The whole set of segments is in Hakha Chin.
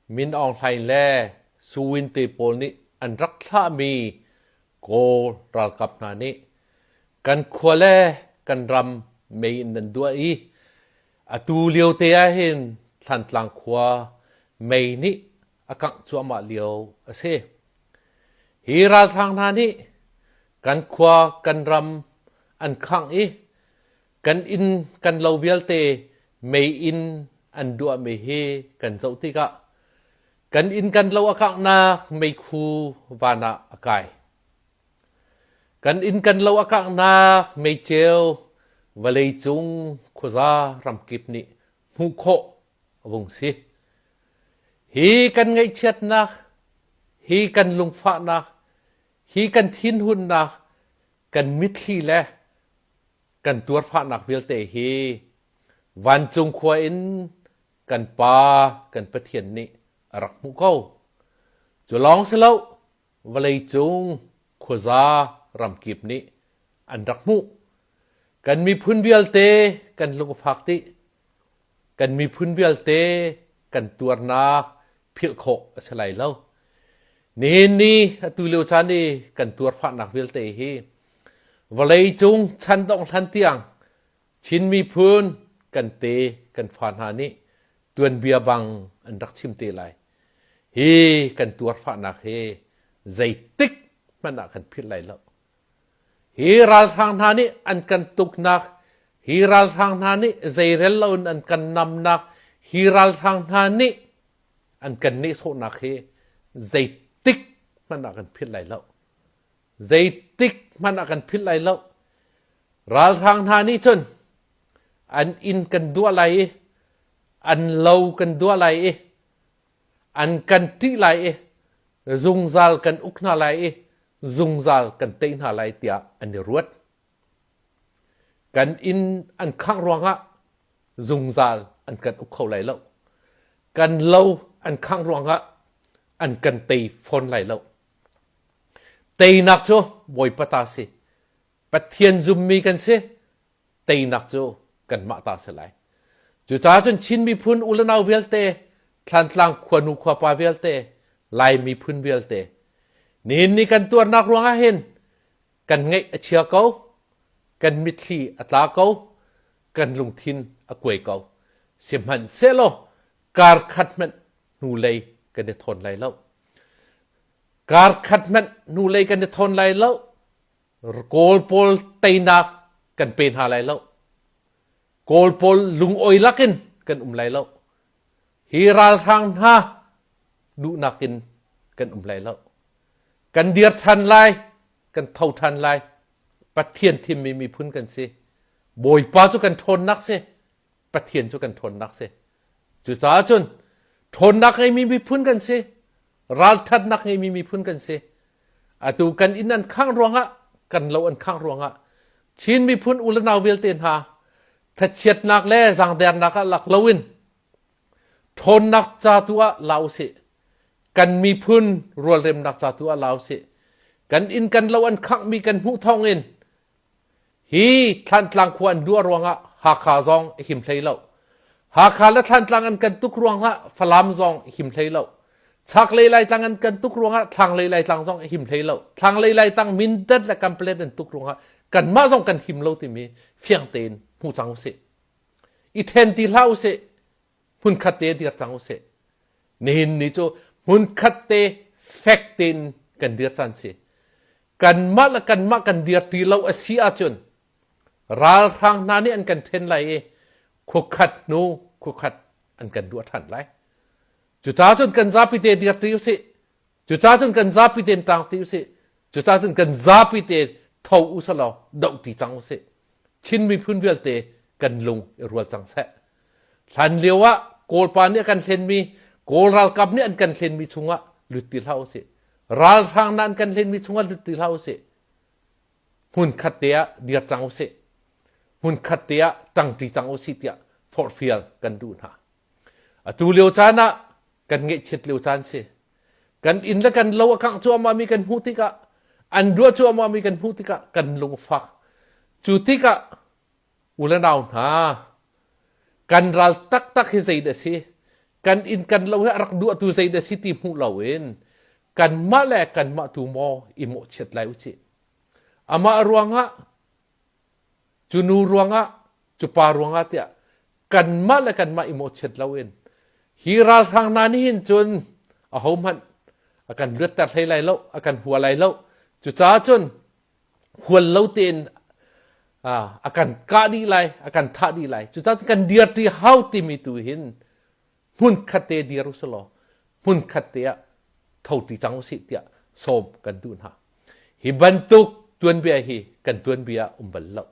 Min Aung Hlaing le Su Win te pawl nih an rak thlahmi Kawl ralkap hna nih kan khua le kan ram mei in an duah i atu lio te ahhin Thlantlang khua mei nih a kangh cuahmah lio a si. Hi ralhrang hna nih kan khua kan ram an khangh i kan inn kan lo vialte mei in an duahmi hi kan zoh tikah kan inn kan lo a kanghnak meikhu van ah a kai. Kan inn kan lo a kanghnak meiceu vawleicung khuaza ramkip nih hmuh khawh a vung si. Hi kan ngaihchiatnak, hi kan lungfahnak, hi kan thinhunnak, kan mitthli le kan tuarfahnak vialte hi vancung khua in kan Pa kan Pathian nih a rak hmuh ko. Cu lawng si lo, vawleicung khuaza ramkip nih an rak hmuh. Kan miphun vialte kan lung a fak dih. Kan miphun vialte kan tuarnak philh khawh a si lai lo. Nihin ni atu lio caan i kan tuarfahnak vialte hi vawleicung chan dongh hlan tiang Chin miphun kan te kan fa hna nih tuanbia bang an rak chim te lai. Hi kan tuarfahnak hi zeitik hmanh ah kan philh lai lo. Hi ralhrang hna nih an kan tuknak, hi ralhrang hna nih zeirel loin an kan namnak, hi ralhrang hna nih an kan nehsawhnak hi zeitik hmanh ah kan philh lai lo. Zeitik hmanh ah kan philh lai lo. Ralhrang hna nih cun an inn kan duah lai i an lo kan duah lai i an kan ṭih lai i zungzal kan uk hna lai i zungzal kan tei hna lai tiah an i ruat. Kan inn an khangh ruangah zungzal an kan uk kho lai lo. Kan lo an khangh ruangah an kan tei fawn lai lo. Teinak cu Bawipa ta si. Pathian zummi kan si. Teinak cu kanmah ta si lai. Cucaah cun Chin miphun u le nau vialte, Thlantlang khuanu khuapa vialte, Lai miphun vialte, nihin ni kan tuarnak ruangah hin kan ngaih a chia ko, kan mitthli a tla ko, kan lungthin a kuai ko. Sihmanhsehlaw kar khat hmanh hnulei kan i thawn lai lo. Kar khat hmanh hnulei kan i thawn lai lo. Kawl pawl teinak kan pe hna lai lo. Kawl pawl lungawi lakin kan um lai lo. Hi ralhrang hna duhnak in kan um lai lo. Kan dir ṭhan lai, kan tho ṭhan lai. Pathian thimmi miphun kan si. Bawipa cu kan ṭhawnnak si. Pathian cu kan ṭhawnnak si. Cucaah cun ṭhawnnak ngeimi miphun kan si. Ralṭhatnak ngeimi miphun kan si. Atu kan inn an khangh ruangah, kan lo an khangh ruangah Chin miphun u le nau vialte hna thachiatnak le zaangdernak ah lak loin ṭhawnnak ca tu ah la usih. Kan miphun rualremnak ca tu ah la usih. Kan inn kan lo an khanghmi kan hmuh thawngin Hi Thlantlang khua an duah ruangah Hakha zong a him hlei lo. Hakha le Thlantlang an kan tuk ruangah Falam zong a him hlei lo. Chaklei Laitlang an kan tuk ruangah Thlanglei Laitlang zong a him hlei lo. Thlanglei Laitlang Mindat le Kanpalet an tuk ruangah kanmah zong kan him lo timi fiang tein hmu cang usih. I ṭhen ti hlah usih. Hmunkhat te dir cang usih. Nihin ni cu hmunkhat te fek tein kan dir caan si. Kanmah le kanmah kan dir ti lo a si ahcun ralhrang hna nih an kan ṭhen lai i khuakhat hnu khuakhat an kan duah ṭhan lai. Cucaah cun kan zapi te dir ti usih. Cucaah cun kan zapi tein ṭang ti usih. Cucaah cun kan zapi te tho usalaw doh ti cang usih. Chin miphun vialte kan lung i rual cang seh. Hlan lio ah Kawlpa nih a kan hlenmi, Kawl ralkap nih an kan hlenmi chungah lut ti hlah usih. Ralhrang na an kan hlenmi chungah lut ti hlah usih. Hmunkhat te ah dir cang usih. Hmunkhat te ah ṭangṭi cang usih tiah forhfial kan duh hna. Atu lio caan ah kan ngaihchiat lio caan si. Kan inn le kan lo a kangh cuahmahmi kan hmuh tikah, an ruah cuahmahmi kan hmuh tikah kan lung a fak. Cu tikah u le nau hna, kan ral taktak hi zeidah a si? Kan inn kan lo hi a rak duahtu zei dah si ti hmuh loin kanmah le kanmah tu maw i mawhchiat lai usih. Amah ruangah cu nu ruangah cu pa ruangah tiah kanmah le kanmah i mawhchiat loin hi ralhrang hna nih hin cun ahohmanh a kan luatter hlei lai lo, a kan hua lai lo. Cucaah cun hual lo tein a kan kah dih lai, a kan thah dih lai. Cucaah kan dirti hau timi tu hin hmun khat te dir usih law hmun khat te ah tho ti cang usih tiah sawm kan duh hna. Hi bantuk tuanbia hi kan tuanbia um bal lo.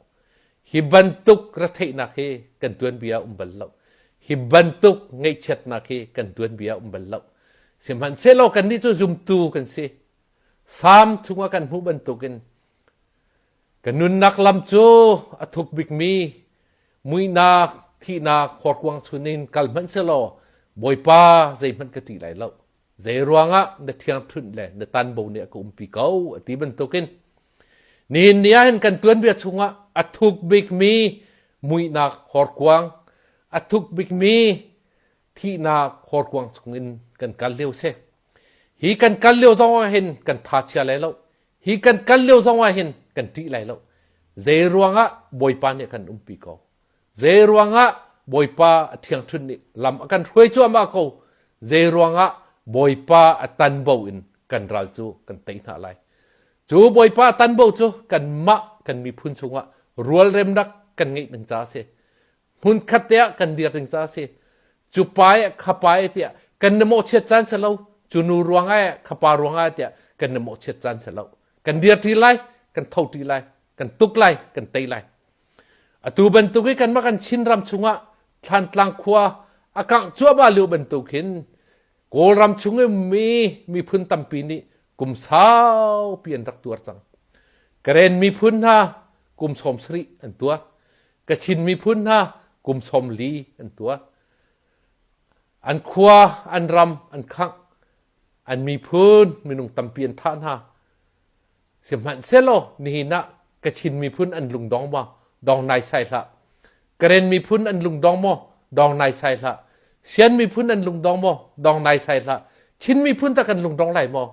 Hi bantuk retheihnak hi kan tuanbia um bal lo. Hi bantuk ngaihchiatnak hi kan tuanbia um bal lo. Sihmanhsehlaw kannih cu zumtu kan si. Salm chungah kan hmuh bantukin ka nunnak lam cu a thuk bikmi muihnak, thihnak horkuang chungin kal hmanh selaw Bawipa zeihmanh ka ṭih lai lo. Zei ruangah na ṭhiangṭhunh le na tanbo nih a ka umpi ko a ti bantukin nihin ni ah hin kan tuanbia chungah a thuk bikmi muihnak horkuang, a thuk bikmi thihnak horkuang chungin kan kal lio si. Hi kan kal lio zong ah hin kan tha chia lai lo. Hi kan kal lio zong ah hin kan ṭih lai lo. Zei ruangah Bawipa nih a kan umpi ko. Zei ruangah Bawipa a ṭhiangṭhunh nih lam a kan hruai cuahmah ko. Zei ruangah Bawipa a tanbo in kan ral cu kan tei hna lai. Cu Bawipa a tanbo cu kanmah kan miphun chungah rualremnak kan ngeih ding ca a si. Hmunkhat te ah kan dir ding ca a si. Cu pa eh kha pa eh tiah kan na mawhchiat caan si lo. Cu nu ruangah eh kha pa ruangah tiah kan na mawhchiat caan si lo. Kan dir ṭi lai, kan tho ṭi lai, kan tuk lai, kan tei lai. Atu bantuk i kanmah kan Chinram chungah Thlantlang khua a kangh cuahmah lio bantuk hin Kawlram chung i ummi miphun tampi nih kum saupi an rak tuar cang. Karen miphun hna kum 70 an tuar. Kachin miphun hna kum 40 an tuar. An khua, an ram an khangh. An miphun minung tampi an thah hna. Sihmanhsehlaw nihin ah Kachin miphun an lungdong maw? Dong naisai hlah. Karen miphun an lungdong maw? Dong naisai hlah. Sian miphun an lungdong maw? Dong naisai hlah. Chin miphun ta kan lungdong lai maw?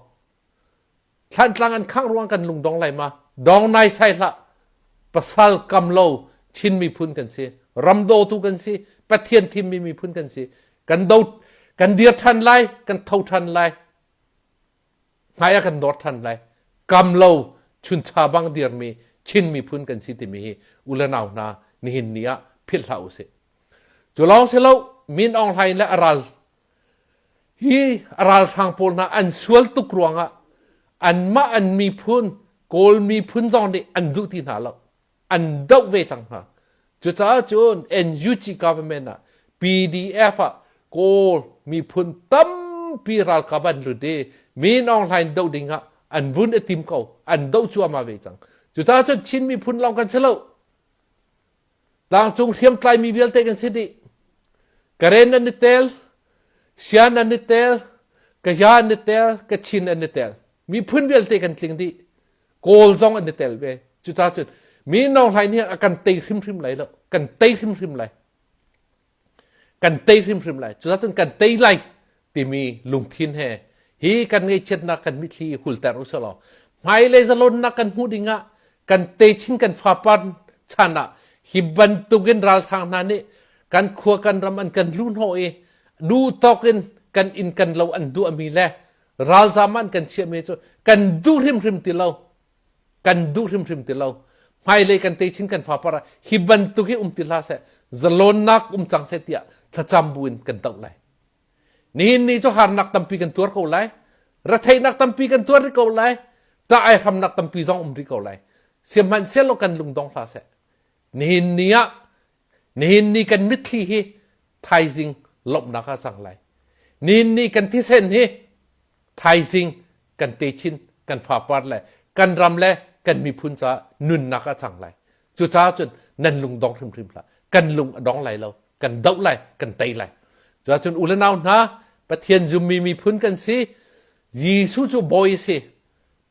Thlantlang an khangh ruang kan lungdong lai ma? Dong naisai hlah. Pasal kam lo Chin miphun kan si. Ram dawtu kan si. Pathian thimmi miphun kan si. Kan do kan dir ṭhan lai, kan tho ṭhan lai. Hmai ah kan dawr ṭhan lai. Kam lo chuncha bang dirmi Chin miphun kan si timi hi u le nau hna nihin ni ah philh hlah usih. Cu lawng si lo Min Aung Hlaing le a ral hi a ralhrang pawl hna an sual tuk ruangah anmah an miphun Kawl miphun zong nih an duh ti hna lo. an doh ve cang hna. Cucaah cun NUG government ah PDF ah Kawl miphun tampi ralkap an lut i Min Aung Hlaing doh ding ah an vun i tim ko, an doh cuahmah ve cang. Cucaah cun Chin miphun lawng kan si lo. Tlangcung hriamtlaimi vialte kan si dih. Karen an i tel, Sian an i tel, Kaya an i tel, Kachin an i tel. Miphun vialte kan tling dih. Kawl zong an i tel ve. Cucaah cun Min Aung Hlaing nih a kan tei hrimhrim lai lo. Kan tei hrimhrim lai. Kan tei hrimhrim lai. Cucaah cun kan tei lai timi lungthin he hi kan ngaihchiatnak kan mitthli hulter u law hmailei zalonnak kan hmuh ding ah kan techin kan fapar chan ah hi bantukin ralhrang hna nih kan khua kan ram an kan luhhnawh i duh tawk in kan inn kan lo an duahmi le ralzam an kan chiahmi cu kan duh hrimhrim ti lo kan duh hrimhrim ti lo hmailei kan techin kan fapar ah hi bantuk hi um ti hlah seh zalonnak um cang seh tiah thlacam buin kan doh lai nihin ni cu harnak tampi kan tuar ko lai retheihnak tampi kan tuar rih ko lai ṭah ai hramnak tampi zong um rih ko lai sihmanhsehlaw kan lungdong hlah seh nihin ni ah nihin ni kan mitthli hi thaizing lawmhnak ah cang lai nihin ni kan thisen hi thaizing kan techin kan fapar le kan ram le kan miphun caah nunnak ah cang lai cucaah cun nan lung dong hrimhrim hlah kan lung a dong lai lo kan doh lai kan tei lai cucaah cun u le nau hna Pathian zummi miphun kan si Jesuh cu bawi a si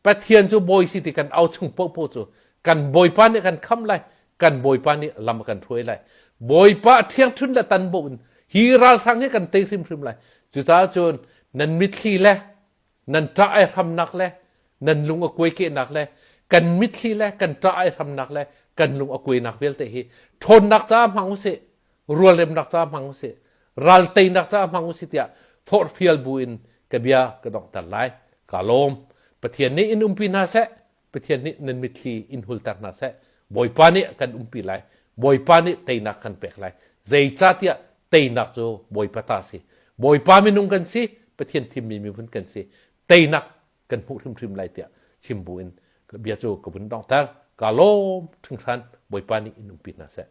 Pathian cu bawi si ti kan au chung paohpaoh cu kan Bawipa nih kan khamh lai, kan Bawipa nih lam a kan hruai lai. Bawipa a ṭhiangṭhun le tanbo in Hi ralhrang hi kan tei hrimhrim lai. Cucaah cun nan mitthli le nan ṭah ai hramnak le nan lung a kuai kehnak le kan mitthli le kan ṭah ai hramnak le kan lung a kuainak vialte hi ṭhawnnak caah hmang usih, rualremnak caah hmang usih, ral teinak caah hmang usih tiah forhfial bu in ka bia ka donghter lai. Ka lawm. Pathian nih in umpi hna seh. Pathian nih nan mitthli in hulter hna seh. Bawipa nih kan umpi lai. Bawipa nih teinak kan pek lai. Zeicahtiah teinak cu Bawipa ta si. Bawipa minung kan si, Pathian thimmi miphun kan si. Teinak kan hmuh hrimhrim lai tiah chim bu in bia cu ka vun donghter. Ka lawm hringhran. Bawipa nih in umpi hna seh.